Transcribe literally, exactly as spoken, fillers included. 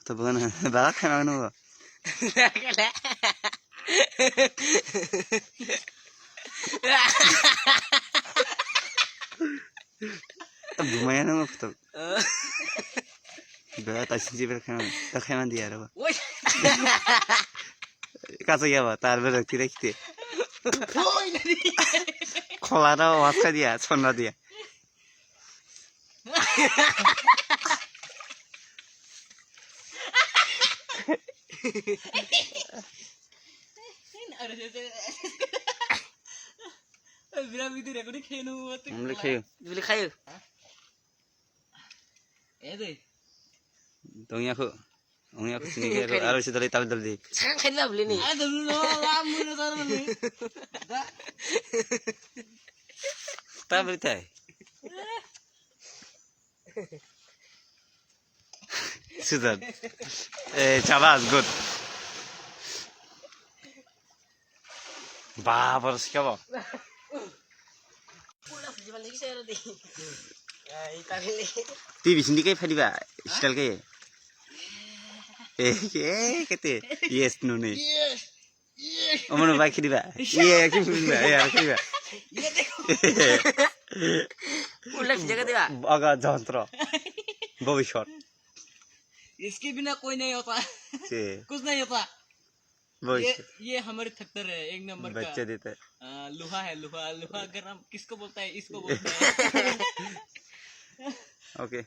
To bukan balak kan anu. Bumaya nang foto. Bela ta sinji ber kan ta khaima dia ro. Woi. Kasa ya ba tar ber kire kite. Woi, nani. Khola ro waska dia, sonna dia. Bira video recording khayo no. Amle khayo. Bili khayo. Ede. Tongya kho. Ongya kho sini khayo. Aro si dali tabi dali. Sakang khayo na bili ni. Ada dulu lo, lamu lo taru ni. Da. Tabi tai. Sudan. Eh, chabas, good. Ba, boros kabo. Twi bising dikai phadiba, style kai. Eh, eh, kete. Yes, no, ne. Yes. Omono bai khidiba. Ye, ki phunba. Ye, khidiba. Ulla sijak diba. Aga jontro. Bobishot. इसके बिना कोई नहीं होता। Che. कुछ नहीं होता। ये, Bobishot. ये हमारे थकतर है, एक नंबर का। बच्चे देते। आ, लोहा है, लोहा, लोहा गरम, किसको बोलता है, इसको बोलता है। Okay.